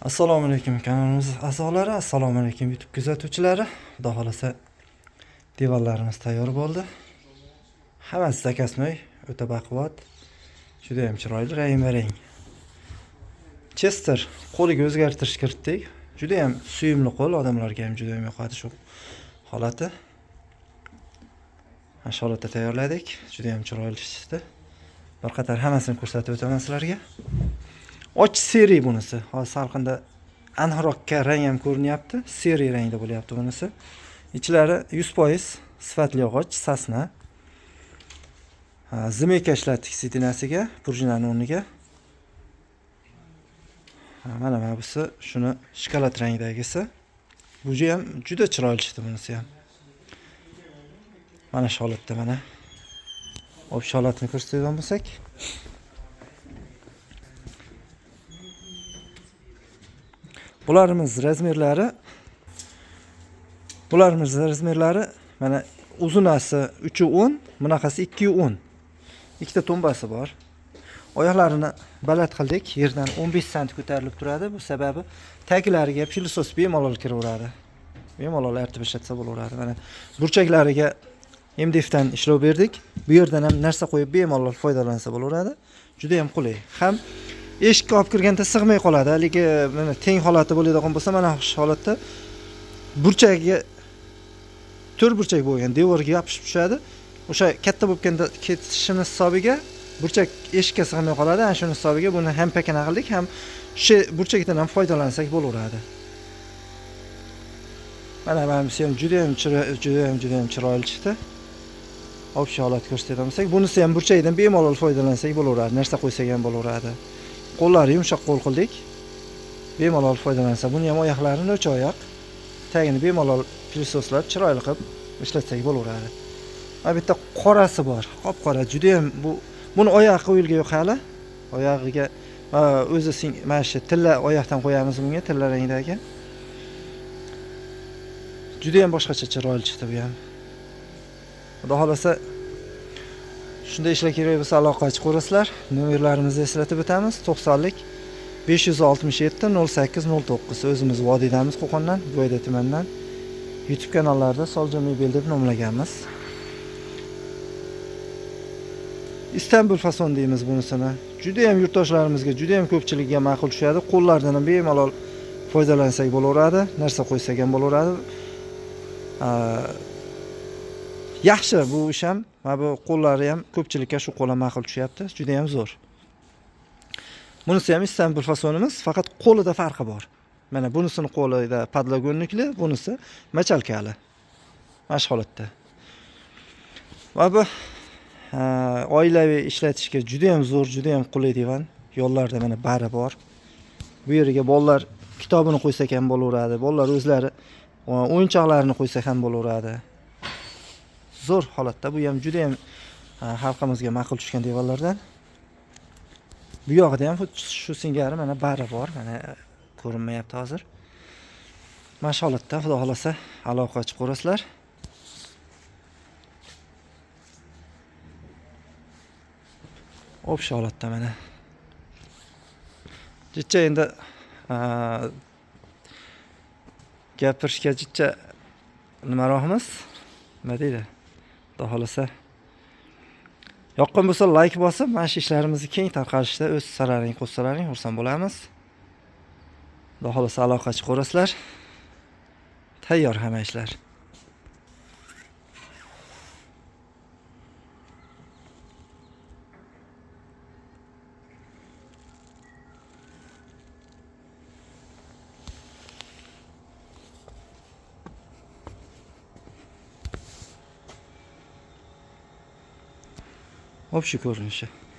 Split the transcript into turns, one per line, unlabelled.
Assalomu alaykum kanalimiz a'zolari, assalomu alaykum YouTube kuzatuvchilari. Xudo xolasa divanlarimiz tayyor bo'ldi. Hammasi zakaznoy, o'ta baquvvat, juda ham chiroyli, rang-barang. Chester qo'liga o'zgartirish kiritdik. Juda ham suyumli qo'l, odamlarga ham juda ham yoqadi shu holati. Mana shu holatda tayyorladik. Juda ham chiroyli chiqdi. Bir qator hammasini ko'rsatib o'taman sizlarga. Och seri bunisi. Hozir salqinda aniqroqqa rang ham ko'rinyapti. Seri rangda bo'lyapti bunisi. Ichlari 100% sifatli yog'och, sasna. Zimeka ishlatdik sidinasiga, prujinani o'rniga. Mana busi shuni shokolad rangdagisi. Bu ham juda chiroyli chiqdi bunisi ham. Mana shu holatda mana. Общий holatini ko'rsatadigan bo'lsak. Bularimiz razmerlari mana uzunasi 3.10, bunaqasi 2.10. Ikkita to'mbasi bor. Oyoqlarini baland qildik, yerdan 15 sm ko'tarilib turadi. Bu sababi taglariga pilosos bemalol kiraveradi. Bemalol artib ishlatsa bo'laveradi. Mana burchaklariga MDF dan ishlov berdik. Bu yerdan ham narsa qo'yib bemalol foydalansa bo'laveradi. Juda ham qulay. Ham eshikka olib kirganda sig'may qoladi. Haligi mana teng holati bo'ladigan bo'lsa, mana shu holatda burchagiga to'rt burchak bo'lgan devorga yopishib tushadi. O'sha katta bo'lib ketishini hisobiga burchak eshikka sig'may qoladi. Ana shuni hisobiga buni ham pakana qildik, ham shu burchakdan ham foydalansak bo'laveradi. Mana bunisi ham juda ham chiroyli chiqdi. Общий holat ko'rsatadigan bo'lsak, bunisi ham burchakdan bemalol foydalansak bo'laveradi. Narsa qo'ysak ham bo'laveradi. Qo'llari yumshoq qo'l qildik. Bemalol foydalansa, buni ham oyoqlari no'cha oyoq. Tagini bemalol pilososlab chiroyli qilib ishlatsak bo'laveradi. Mana bitta qorasi bor, qop-qora, juda ham buni oyog'i qo'yilgan yo'q hali. Oyog'iga o'zi mana shu tilla oyoqdan qo'yamiz bunga, tilla rangdagi. Juda ham boshqacha chiroyli chiqdi bu ham. Xudo xolasa shunday ishlar kerak bo'lsa aloqa chiqaverasizlar. Nomerlarimizni eslatib o'tamiz. 90lik 567 08 09. O'zimiz vodiydamiz, Qo'qondan, Buvayda tumanidan. YouTube kanallarida Solja Mebel deb nomlaganmiz. Istanbul fason deymiz bunisini. Juda ham yurtdoshlarimizga, juda ham ko'pchilikka ma'qul tushadi. Qo'llardan ham bemalol foydalansak bo'laveradi, narsa qo'ysak ham bo'laveradi. Yaxshi bu ish ham, mana bu qo'llari ham ko'pchilikka shu qo'l ham ma'qul tushyapti. Juda ham zo'r. Bunisi ham Istanbul fasonimiz, faqat qo'lida farqi bor. Mana bunisini qo'lida podlagonnikli, bunisi machalkali. Mana shu holatda. Va bu oilaviy ishlatishga juda ham zo'r, juda ham qulay divan. Yonlarida mana bari bor. Bu yerga bolalar kitobini qo'ysak ham bo'laveradi. Bolalar o'zlari o'yinchoqlarini qo'ysa ham bo'laveradi. Zo'r holatda. Bu ham juda ham xalqimizga ma'qul tushgan divanlardan. Bu yog'ida ham xuddi shu singari mana bari bor. Mana ko'rinmayapti hozir. Mana shu holatda xudo xolasa aloqa chiqarasizlar. Общий holatda mana. Jicha endi gapirishga jicha nimaroqmiz? Nima deydi? Xudo xolasa yoqqan bo'lsa like bosib, mana shu ishlarimizni keng tarqalishda o'z hissalaring qo'shsalaring xursand bo'lamiz. Xudo xolasa aloqa chiqarasizlar. Tayyor hamma ishlar. Общий ko'rinishi.